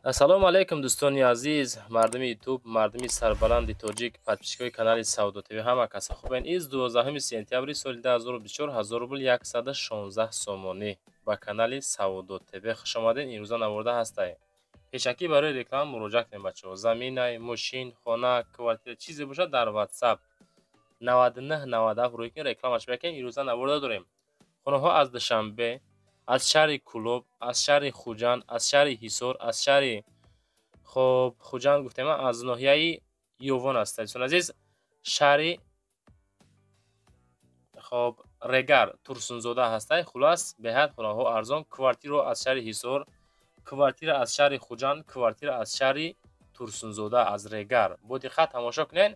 Ассалому алайкум, дӯстони азиз, мардуми Ютуб, мардуми сарбаланди тоҷик, подписчикои канали Савдо ТВ, ҳама каса хубен. Из 12 сентябри соли 2024, 1000 рубл 116 сомонӣ. Ба канали Савдо ТВ хуш омадед. Имрӯза наворда ҳастай. Пешакӣ барои реклама муроҷиат кунед, бачаҳо. Заминай, мошин, хона, квартира, чизе бошад, дар WhatsApp 99 97 рӯй кунед, рекламаш мекунем. Имрӯза наворда дорем. Хонаҳо аз Душанбе, аз шаҳри Кӯлоб, аз шаҳри Хуҷанд, аз шаҳри Ҳисор, аз шаҳри хоб Хуҷанд гуфтем, аз ноҳияи Ёвон аст. Дӯстони азиз, шаҳри хоб Регар, Турсунзода ҳастай. Хулас, беҳад хонаҳо арзон. Квартираҳо аз шаҳри Ҳисор, квартира аз шаҳри Хуҷанд, квартира аз шаҳри Турсунзода, аз Регар. Бо диққат тамошо кунед.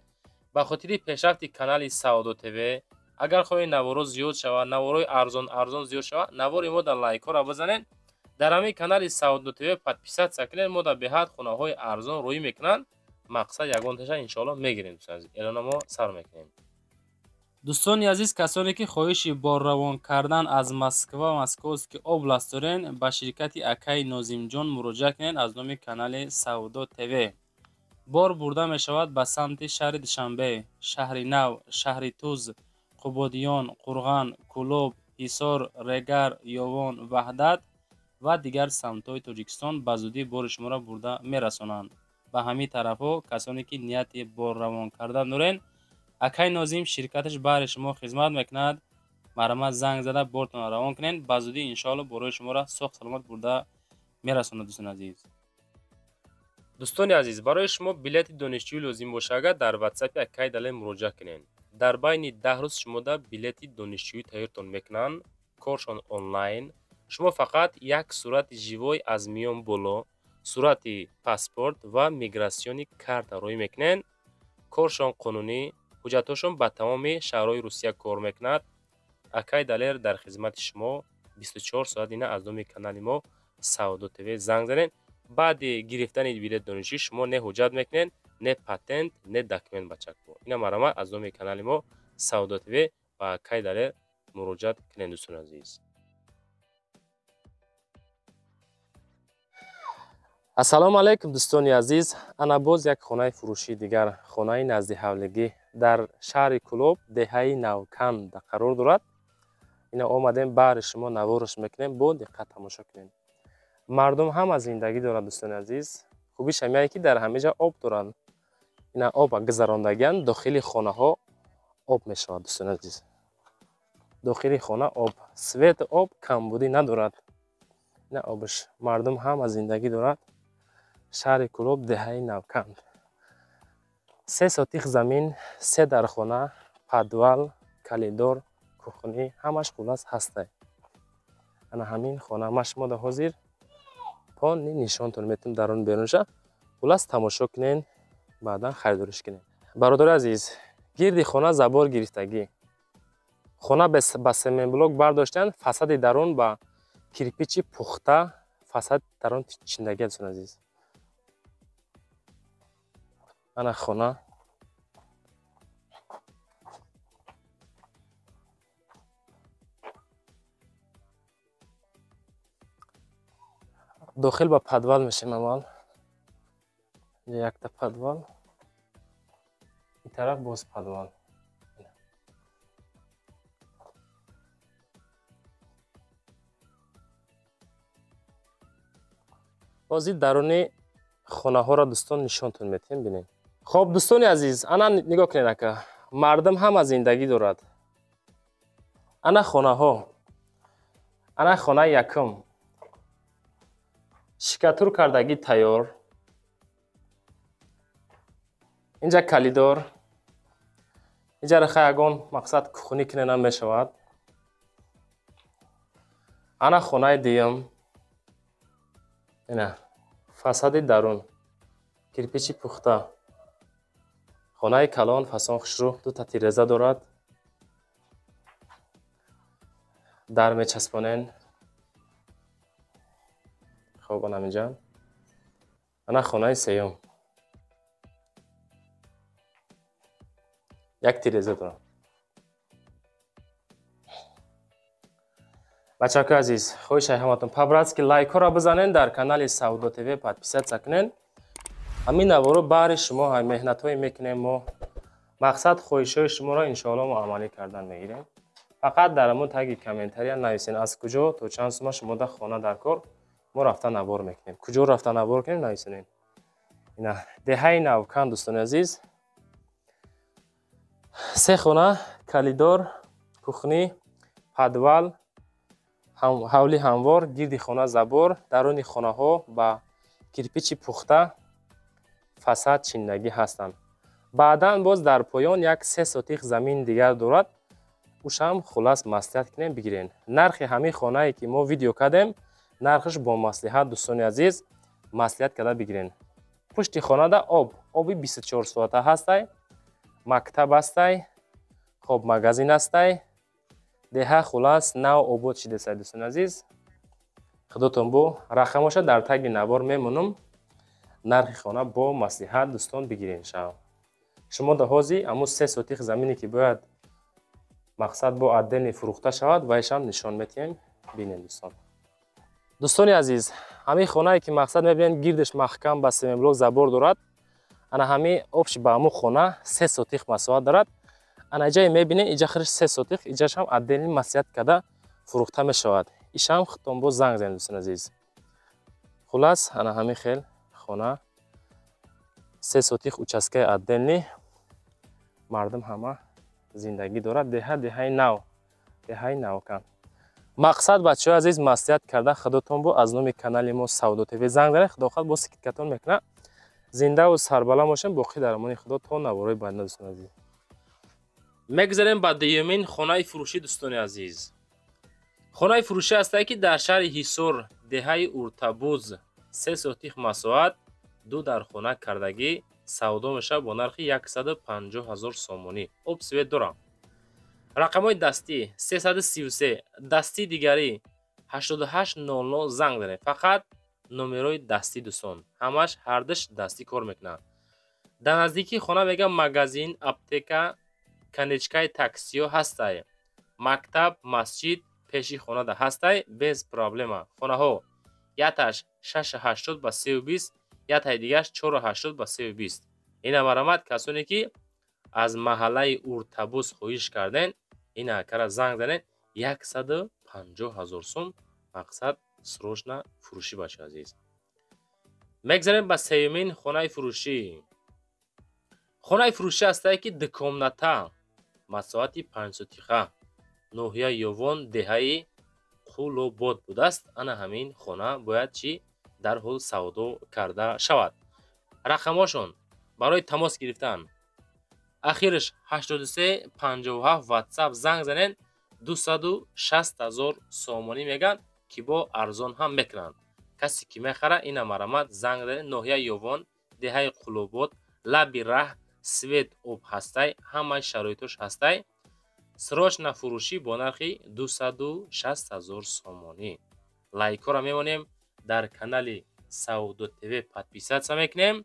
Ба хотири пешрафти канали Савдо ТВ, агар хоҳед наворо зиёд шавад, наворои арзон арзон зиёд шавад, навори мо дар лайкҳоро бизанед. Дар ҳамин канали Савдо ТВ подписаться кунед. Мо дар беҳад хонаҳои арзон рӯй мекунанд. Мақсад ягонташа иншоалло мегирем, дӯстони азиз. Эълона мо сар мекунем. Дӯстони азиз, касоне ки хоҳиши борравон кардан аз Москва, Московский область дорен, ба ширкати акаи Нозимҷон муроҷиат кунед аз номи канали Савдо ТВ. Бор бурда мешавад ба самти шаҳри Душанбе, шаҳри Нав, шаҳри Туз, Қубодиён, Қурған, Кӯлоб, Ҳисор, Регар, Ёвон, Ваҳдат ва дигар самтҳои Тоҷикистон. Ба зудӣ бори шуморо бурда мерасонанд. Ба ҳамин тарафҳо касоне ки нияти борравон кардан дорен, акаи Нозим ширкаташ баҳри шумо хизмат мекунад. Марҳамат, занг зада бортонро равон кунед. Ба зудӣ иншоалло борои шуморо соғ саломат бурда мерасонад, дӯстони азиз. Дӯстони азиз, барои шумо билети донишҷӯӣ лозим бошад, агар дар WhatsApp акаи Далер муроҷиат кунед. Дар байни 10 рӯз шумода билети донишҷӯӣ тайёртон мекунанд, коршон онлайн. Шумо фақат як сурати живой аз миён боло, сурати паспорт ва мигратсиони карта рӯй мекунед. Коршон қонунӣ, ҳуҷҷатҳошон ба тамоми шаҳрҳои Русия кор мекунад. Акаи Далер дар хизмати шумо 24 соат. Ина аз номи канали мо Савдо ТВ занг занед. Баъди гирифтани билет донишҷӯӣ шумо не ҳуҷҷат мекунед, не патент, не документ, бачакҳо. Ина марҳамат, аз номи канали мо Савдо ТВ ба акаи Далер муроҷиат кунед, дӯстони азиз. Ассалому алайкум, дӯстони азиз. Ана боз як хонаи фурӯшии дигар, хонаи наздиҳавлигӣ дар шаҳри Кӯлоб, деҳаи Навканд қарор дорад. Ина омадем, баҳри шумо навораш мекунем, бо диққат тамошо кунем. Мардум ҳама зиндагӣ дорад, дӯстони азиз. Хубиш ҳамяе ки дар ҳама ҷа об доранд. Ина об гузарондагианд, дохили хонаҳо об мешавад, дӯстони азиз. Дохили хона об, свет, об камбудӣ надорад. Ина обш, мардум ҳама зиндагӣ дорад. Шаҳри Кӯлоб, деҳаи Навканд. 3 сотих замин, 3 дархона, подвал, калидор, кухни, ҳамаш хулас ҳастай. Ана ҳамин хона ма шумо дар ҳозир пони нишонтон метавонем дарун берунша. Хулас тамошо кунен, баъдан харидориш кунен. Бародари азиз, гирди хона забор гирифтагӣ. Хона ба семенблок бардоштан, фасади дарун ба кирпичи пухта, фасад дарун чиндагӣ, дӯстони азиз. Ана хона. Дохил ба подвал мешем аввал. Инҷа якта подвал. Ин тараф боз подвал. Бози даруни хонаҳоро дӯстон нишонтон метиҳем, бинед. Хоб, дӯстони азиз, ана нигоҳ кунед, ака. Мардум ҳама зиндагӣ дорад. Ана хонаҳо. Ана хонаи якум. Шикатур кардагӣ тайёр. Инҷа калидор. Инҷа раха ягон мақсад кухонӣ куненам мешавад. Ана хонаи дуюм. Ина фасади дарун. Кирпичи пухта. Хонаи калон, фасон хушрӯ, дута тиреза дорад. Дар мечаспонен. Хоб, ана ҳаминҷа. Ана хонаи сеюм. Як тиреза дорад. Бачаҳои азиз, хоҳишай ҳаматон, по-братски лайкҳоро бизанен, дар канали Савдо ТВ подписаться кунен. Ҳамин наворо баҳри шумо меҳнатҳое мекунем мо. Мақсад, хоҳишҳои шуморо иншоалло мо амалӣ кардан мегирем. Фақат дар ҳамон таги комментария нависен, аз куҷо, то чанд сума шумо да хона дар кор, мо рафта навор мекунем. Куҷо рафта навор кунем, нависонем. Ина деҳаи Навкан, дӯстони азиз, се хона, коридор, кухня, подвал, ҳавли ҳамвор, гирди хона забор, даруни хонаҳо ба кирпичи пухта фасад чиндагӣ ҳастанд. Баъдан боз дар поён як 3 сотих замин дигар дорад. Ушам хулас маслиҳат кунем, бигирен. Нархи ҳамин хонае, ки мо видео кардем, нархаш бо маслиҳат, дӯстони азиз, маслиҳат карда бигирен. Пушти хонада об, оби 24 соата ҳастай, мактаб ҳастай, хоб, магазин ҳастай. Деҳа хулас нав обод шидесай, дӯстони азиз. Худотон бо рақамоша дар таги навор мемонам. Нархи хона бо маслиҳат, дӯстон, бигирен шав. Шумо да ҳози аму 3 сотих замине, ки бояд, мақсад, бо отдельный фурӯхта шавад, вайшам нишон метиҳем, бинем, дӯстон. Дӯстони азиз, ҳамин хонае, ки, мақсад, мебинед, гирдаш маҳкам ба семенблок забор дорад. Ана ҳамин общий ба ҳамун хона 3 сотих масоҳат дорад. Ана иҷае мебинед, иҷа хириш 3 сотих, иҷашам отдельный маслиҳат карда фурӯхта мешавад. Ишам худтон боз занг занед, дӯстони азиз. Хулас, ана ҳамин хел хона, 3 сотих участкаи отдельный, мардум ҳама зиндагӣ дорад. Деҳа, деҳаи нав, деҳаи Навкан. Мақсад, бачаҳои азиз, маслиҳат карда худотон бо аз номи канали мо Савдо ТВ занг занед, худохоҳад, бо скидкатон мекунад. Зиндаву сарбаланд бошем, боқӣ дар амони Худо, то навораи баъдина, дӯстони азиз. Мегузарем ба дуюмин хонаи фурӯшӣ, дӯстони азиз. Хонаи фурӯшӣ ҳастае, ки дар шаҳри Ҳисор, деҳаи Уртабуз, 3 сотих масоҳат, ду дар хона кардагӣ савдо мешавад бо нархи 150 ҳазор сомонӣ. Об, свет дорам. Рақамҳои дастӣ 333, дастии дигарӣ 8800, занг занед. Фақат номерои дастӣ, дӯстон, ҳамаш ҳардуш дастӣ кор мекунанд. Дар наздикии хона, мегам, магазин, аптека, конечкаи таксиҳо ҳастай, мактаб, масҷид пеши хонада ҳастай, без проблема. Хонаҳо яташ 6,80 ба 3,20, ятаи дигараш 4,80 ба 3,20. Ина марамат, касоне ки аз маҳаллаи Уртабуз хоҳиш карден, ина акара занг занед, 150 ҳазор сум, мақсад, срочно фурӯшӣ, бачаи азиз. Мегзарем ба сеюмин хонаи фурӯшӣ. Хонаи фурӯшӣ ҳастае, ки ду комната, масоҳати 5 сотиха, ноҳияи Ёвон, деҳаи Қулобод будааст. Ана ҳамин хона бояд чӣ дарҳол савдо карда шавад. Рақамҳошон барои тамос гирифтан ахираш 8357, Ватсап, занг занед. 260 ҳазор сомонӣ мегӯянд, ки бо арзон ҳам мекунанд. Касе ки мехара, ина марамат, занг занед. Ноҳияи Ёвон, деҳаи Қулобод, лаби раҳ, свет, об ҳастай, ҳамаи шароитош ҳастай. Срочно фурӯшӣ бо нархи 260 ҳазор сомонӣ. Лайкҳоро мемонем, дар канали Савдо ТВ подписаться мекунем,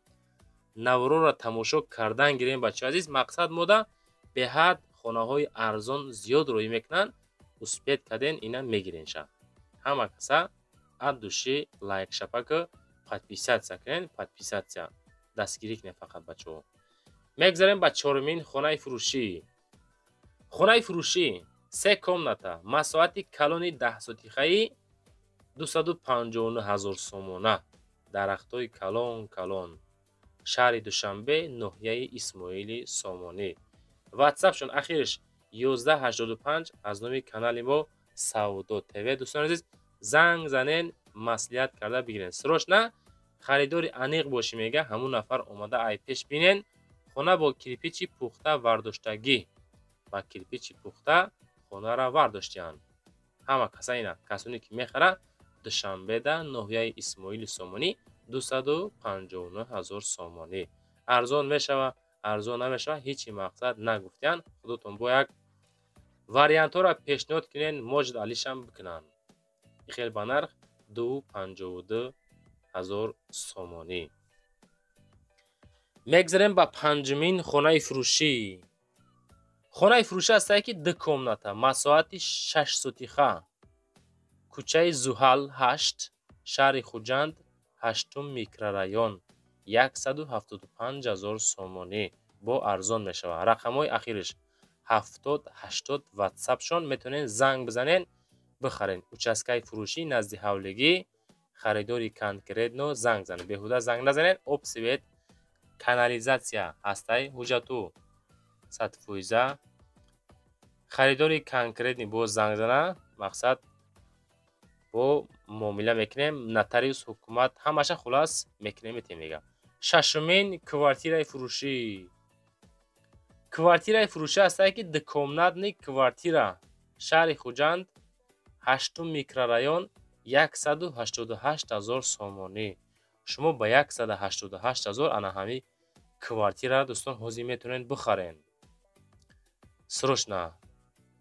навороро тамошо кардан гирем, бачаҳои азиз. Мақсад, мода беҳад хонаҳои арзон зиёд роӣ мекунанд. Успеть карден, ина мегиренша. Ҳама каса от души лайк шапака, подписаться кунен, подписаться, дастгирӣ кунед фақат, бачаҳо. Мегзарем ба чорумин хонаи фурӯшӣ. Хонаи фурӯшӣ се комната, масоҳати калони 10 сотихаӣ, 259 ҳазор сомона, дарахтҳои калон калон, шаҳри Душанбе, ноҳияи Исмоили Сомонӣ. Ватсапшон ахираш 1185, аз номи канали мо Савдо ТВ, дӯстони азиз, занг занен, маслиҳат карда бигирен. Срочно харидори аниқ бошӣ, мега, ҳамун нафар омада ай пеш бинен. Хона бо кирпичи пухта вардоштагӣ, ба кирпичи пухта хонара вардоштианд. Ҳама каса ина касоне ки мехара, Душанбеда, ноҳияи Исмоили Сомонӣ, 259 ҳазор сомонӣ. Арзон мешава, арзон намешава, ҳечи, мақсад, нагуфтиянд. Худотон бо як вариантҳоро пешниҳод кунен, может, алишам бикунанд. Хел ба нарх 252 ҳазор сомонӣ. Мегзарем ба панҷумин хонаи фурӯшӣ. Хонаи фурӯшӣ ҳастае, ки ду комната, масоҳати 6 сотиха. Кӯчаи Зуҳал, 8, шаҳри Хуҷанд, ҳаштум микрорайон, 175 000 сомонӣ, бо арзон мешавад. Рақамҳои ахириш 70 80, ватсапшон, метавонед занг бизанед, бихаред. Участкаи фурӯшӣ назди ҳавлигӣ. Харидори конкретно занг занед, беҳуда занг назанед. Об, свет, канализация ҳастай, ҳуҷҷату 100%. Харидори конкретный боз занг зана, мақсад, бо муомила мекунем, нотариус, ҳукумат, ҳамаша хулас мекунем, метем, мега. Шашумин квартираи фурӯшӣ. Квартираи фурӯшӣ ҳастае, ки двухкомнатный квартира, шаҳри Хуҷанд, ҳаштум микрорайон, 188 000 сомонӣ. Шумо ба 188 000 ана ҳамин квартираро, дӯстон, ҳозир метавонед бихаред. Срочно,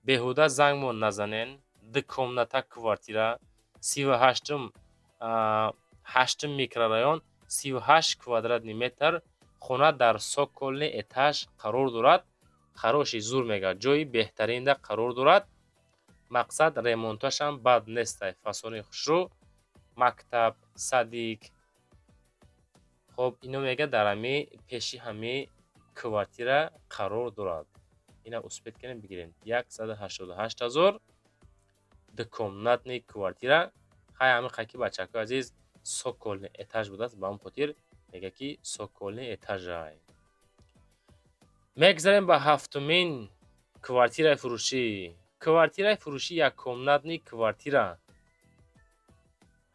беҳуда зангмон назанен. Двухкомната квартира, сиву ҳаштум, ҳаштум микрорайон, 38 квадратный метр. Хона дар цокольный этаж қарор дорад. Хороший, зур мега, ҷои беҳтаринда қарор дорад. Мақсад, ремонташам бад нестай, фасони хушрӯ, мактаб, садик. Хоб, ино мега, дар ҳами пеши ҳами квартира қарор дорад. Ина успеть кунем, бигирем. 188 000, двухкомнатный квартира. Хай, ҳами қаки, бачакои азиз, цокольный этаж будааст, ба ҳамн хотир мега, ки цокольный этажай. Мегзарем ба ҳафтумин квартираи фурӯшӣ. Квартираи фурӯшӣ, яккомнатный квартира,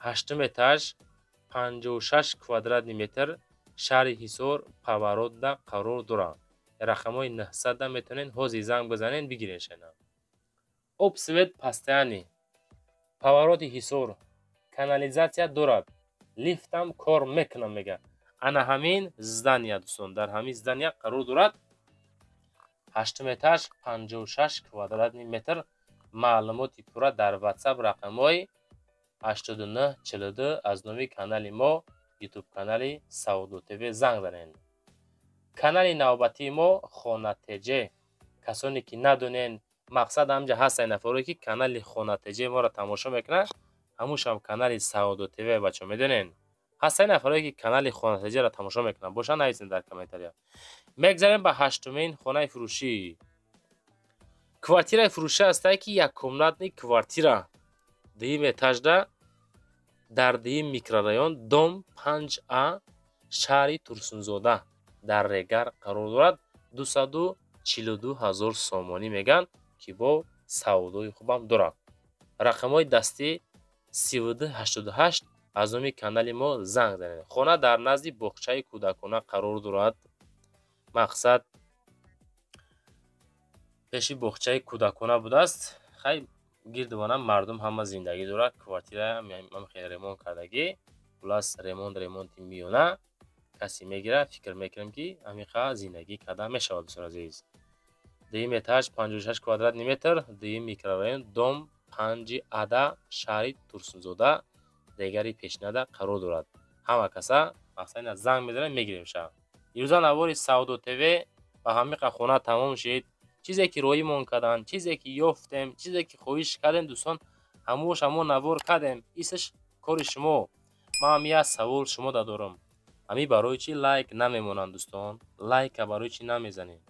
ҳаштум этаж, 56 квадратный метр, шаҳри Ҳисор, поворотда қарор дорад. Рақамҳои 900-да метавонед ҳозир занг бизанед, бигиред шана. Об, свет постоянный, повороти Ҳисор, канализация дорад, лифтам кор мекунам, мега. Ана ҳамин здания, дӯстон, дар ҳамин здания қарор дорад, ҳаштум этаж, 56 квадратный метр. Маълумоти пурра дар ватсап, рақамҳои 89 42, аз номи канали мо, ютуб канали Савдо ТВ, занг занед. Канали навбатии мо Хона ТЖ. Касоне ки надонен, мақсад, ҳамҷа ҳастанд нафаре, ки канали Хона ТЖ моро тамошо мекунад, ҳамушам канали Савдо ТВ. Бачо, медонен, ҳастанд нафаре, ки канали Хона ТЖро тамошо мекунанд? Бошанд, нависед дар комментария. Мегзарем ба ҳаштумин хонаи фурӯшӣ. Квартираи фурӯшӣ ҳастае, ки яккомнатный квартира, дуюм этажда, дар дуюм микрорайон, дом 5А, шаҳри Турсунзода, дар Регар қарор дорад. 242 000 сомонӣ мегӯянд, ки бо савдои хубам дорад. Рақамҳои дастӣ 32 88, аз номи канали мо занг занед. Хона дар назди боғчаи кӯдакона қарор дорад. Мақсад, пеши боғчаи кӯдакона будааст. Хай, гирдувона мардум ҳама зиндагӣ дорад. Квартираам хеле ремонт кардагӣ. Хулас, ремонт, ремонти миёна. Касе мегирад, фикр мекунем, ки ҳамиқа зиндагӣ карда мешавад, дӯстони азиз. Дуюм этаж, 56 квадратный метр, дуюм микрорайон, дом 5А, шаҳри Турсунзода, Регари пешинада қарор дорад. Ҳама каса, мақсад, ина занг мезанем, мегирем ша. Ирӯза навори Савдо ТВ ба ҳамиқа хона тамом шид. Чизе ки роимон карданд, чизе ки ёфтем, чизе ки хоҳиш кардем, дӯстон, ҳамош ҳамон навор кардем. Исаш кори шумо. Ман як савол шумо дорам: ҳамин барои чӣ лайк намемонанд, дӯстон? Лайка барои чӣ намезанем?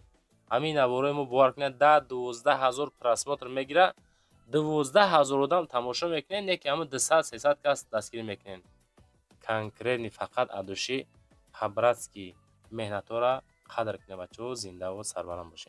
Ҳамин наворои мо, бовар кунед, 10-12 ҳазор просмотр мегирад, 12 000 одам тамошо мекунед, не ки ҳамн 200-300 кас дастгирӣ мекунед. Конкретный, фақат от души, по-братски меҳнатҳоро қадр кунед, бачаҳо. Зиндаву сарбаланд бошед.